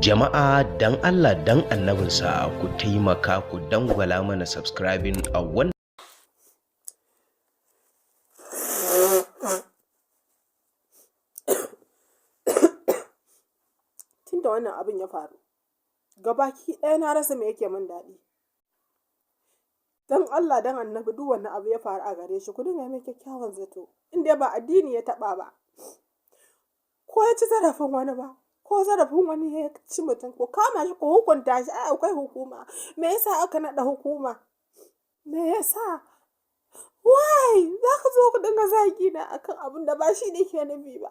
Jama'a, dan Allah dan annabinsa ku taimaka ku dangwala mana subscribing a wannan Tun da wannan abin ya faru, gabaki ɗaya na rasa me yake min daɗi. Dan Allah dan annabi, duk wannan abu ya faru a gare shi, ku dinga mai kyakkyawan zato. In dai ba addini ya taɓa ba, ko ya ci zarafin wani ba, ko zarafin wani ya ci mutum, ku kama shi ku hukunta shi. Ai akwai hukuma. Me yasa aka naɗa hukuma? Me yasa? Why za ka zo ku dinga zagi na akan abin da ba shi ne ke nufi ba?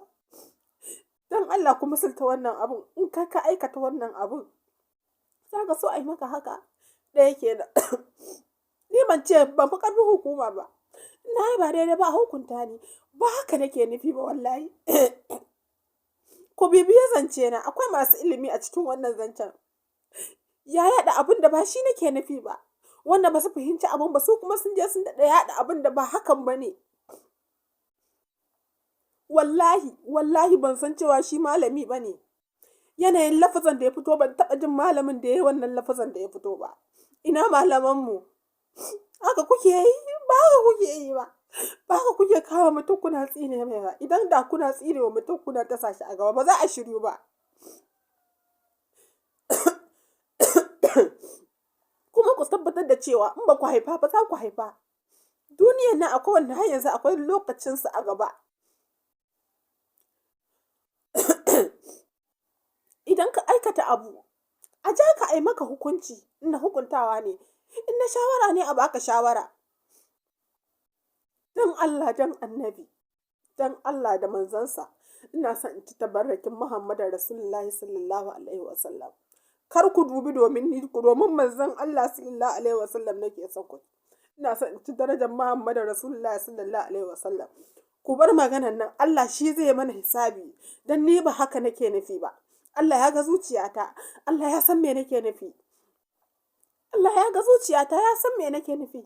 Dan Allah ku misalta wannan abun. In kai ka aikata wannan abun, za ka so a yi maka haka? Ɗaya kenan. Ni ban ce ban fi ƙarfin hukuma ba. Na yi ba daidai ba, a hukunta ni. Ba haka nake nufi ba wallahi. Ku bibiye zance na, akwai masu ilimi a cikin wannan zancen. Ya yaɗa abin da ba shi nake nufi ba. Wanda ba su fahimci abin ba, su kuma sun je sun daɗa yaɗa abin da ba hakan ba ne. Wallahi, wallahi ban san cewa shi malami ba ne. Yanayin lafazan da ya fito, ban taɓa jin malamin da ya yi wannan lafazan da ya fito ba. Ina malamanmu? Haka kuke yi? Ba haka kuke yi ba. Ba haka kuke kama mutum kuna tsine mai ba. Idan da kuna tsine wa mutum kuna tasa shi a gaba, ba za a shiryu ba. Kuma ku tabbatar da cewa in ba ku haifa ba, za ku haifa. Duniyar nan akwai wanda har yanzu akwai lokacinsu a gaba. Idan ka aikata abu, a ja ka a yi maka hukunci, in na hukuntawa ne, in na shawara ne, a baka shawara. Dan Allah dan annabi, dan Allah da manzansa, ina son in ci tabarrakin Muhammadu Rasulullahi sallallahu alaihi wasallam. Kar ku dubi domin ni, domin manzon Allah sallallahu alaihi wasallam nake son ku. Ina son in ci darajar Muhammadu Rasulullahi sallallahu alaihi wasallam. Ku bar maganan nan, Allah shi zai mana hisabi. Dan ni ba haka nake nufi ba. Allah ya ga zuciyata, Allah ya san me nake nufi. Allah ya ga zuciyata, ya san me nake nufi.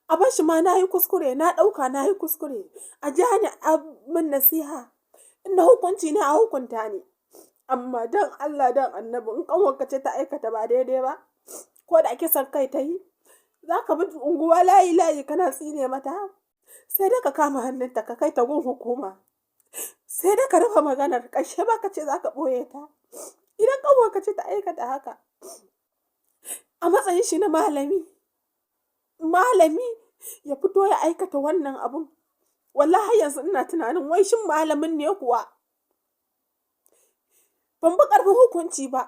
A bar shi ma na yi kuskure, na ɗauka na yi kuskure. A ja ni a min nasiha. In na hukunci ne, a hukunta ni. Amma dan Allah dan annabi, in ƙanwarka ce ta aikata ba daidai ba, ko da kisan kai ta yi, za ka bi unguwa layi layi kana tsine mata? Sai dai ka kama hannunta ka kai ta gun hukuma. Sai dai ka rufe maganar, ƙarshe ba ka ce za ka ɓoye ta. Idan ƙanwarka ce ta aikata haka, a matsayin shi na malami, malami ya fito ya aikata wannan abun. Wallahi yanzu ina tunanin, wai shin malamin ne kuwa? Ban bi ƙarfin hukunci ba.